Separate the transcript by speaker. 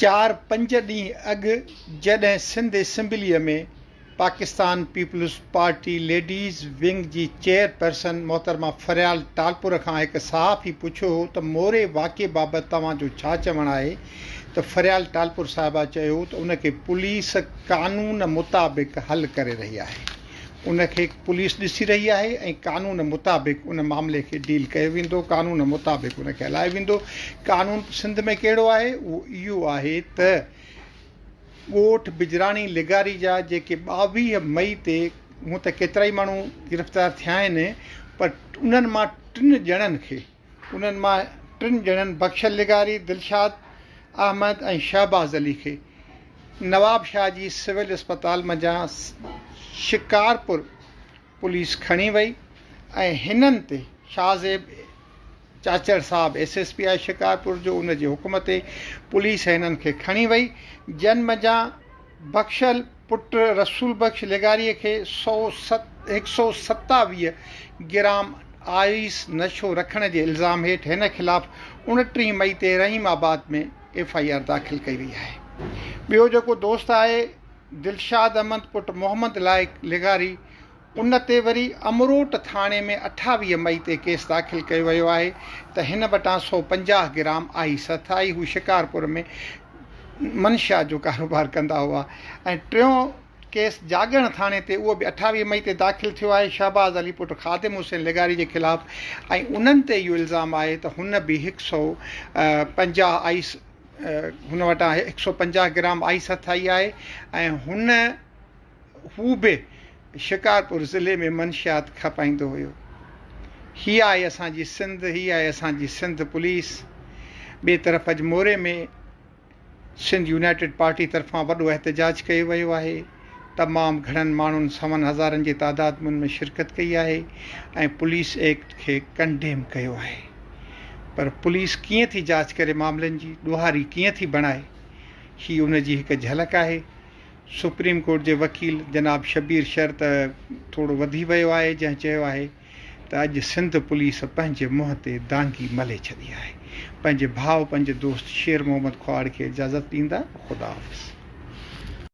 Speaker 1: چار پنج ڏينهن اڳ جڏهن سنڌ اسيمبليء ۾ Pakistan peoples party ladies wing جي چيئرپرسن محترمه فريال ٽالپر کان هڪ صحافي پڇيو هو ته موري واقعي بابت توهان جو ڇا چوڻ آهي ته فريال ٽالپر صاحبه چيو ته ان کي پوليس قانون مطابق حل ڪري رهي آهي. ان کي پوليس ڏسي رهي آهي ۽ قانون مطابق ان معاملي کي ڊيل ڪيو ويندو، قانون مطابق ان کي هلايو ويندو، قانون سنڌ ۾ ڪهڙو آهي؟ اهو اهو آهي ته ڳوٺ بجراڻي لغاري جا جيڪي 22 مئي تي هونء ته ڪيترائي ماڻهو گرفتار ٿيا آهن پر انهن مان ٽن ڄڻن کي انهن مان ٽن ڄڻن بخشل لغاري، دلشاد احمد ۽ شهباز علي کي نوابشاهه جي سول اسپتال منجهان شڪارپور پوليس کڻي وئي ۽ هنن تي شاهزيب چاچڙ صاحب ايس ايس پي آهي شڪارپور جو ان جي حڪم تي پوليس هنن کي کڻي وئي جن منجهان بخشل پٽ رسول بخش لغاري کي 127 گرام آئس نشو رکڻ جي الزام هيٺ هن خلاف 29 مئي تي رحيم آباد ۾ ايف I R داخل ڪئي وئي آهي. ٻيو جيڪو دوست آهي دلشاد احمد پٽ محمد لائق لغاري ان تي وري امروٽ ٿاڻي ۾ 28 مئي تي ڪيس داخل ڪيو ويو آهي ته هن وٽان 150 گرام آئس هٿ آئي، هو شڪارپور ۾ منشيات جو ڪاروبار ڪندا هئا ۽ ٽيون ڪيس جاڳڻ ٿاڻي تي اهو به 28 مئي تي داخل ٿيو آهي شهباز علي پٽ خادم حسين لغاري جي خلاف ۽ انهن تي اهو الزام آهي ته هن به 150 آئس هن وٽان 150 گرام آئس هٿ آئي آهي ۽ هن هو به شڪارپور ضلعي ۾ منشيات کپائيندو هيو. هي آهي اسان جي سنڌ، هي آهي اسان جي سنڌ پوليس. ٻئي طرف اڄ موري ۾ سنڌ يونائيٽيڊ پارٽي طرفان وڏو احتجاج ڪيو ويو آهي. تمام گهڻن ماڻهن سون هزارن جي تعداد ۾ ان ۾ شرڪت ڪئي آهي ۽ پوليس ايڪٽ کي ڪنڊيم ڪيو آهي. پر پوليس ڪيئن ٿي جاچ ڪري معاملن جي، ڏوهاري ڪيئن ٿي بڻائي، هي ان جي هڪ جهلڪ آهي. سپريم ڪورٽ جي وڪيل جناب شبير شر ته ٿورو وڌي ويو آهي جنهن چيو آهي ته اڄ سنڌ پوليس پنهنجي منهن تي دانگي ملي ڇڏي آهي. پنهنجي ڀاء پنهنجي دوست شير محمد کهاڙ کي اجازت ڏيندا. خدا حافظ.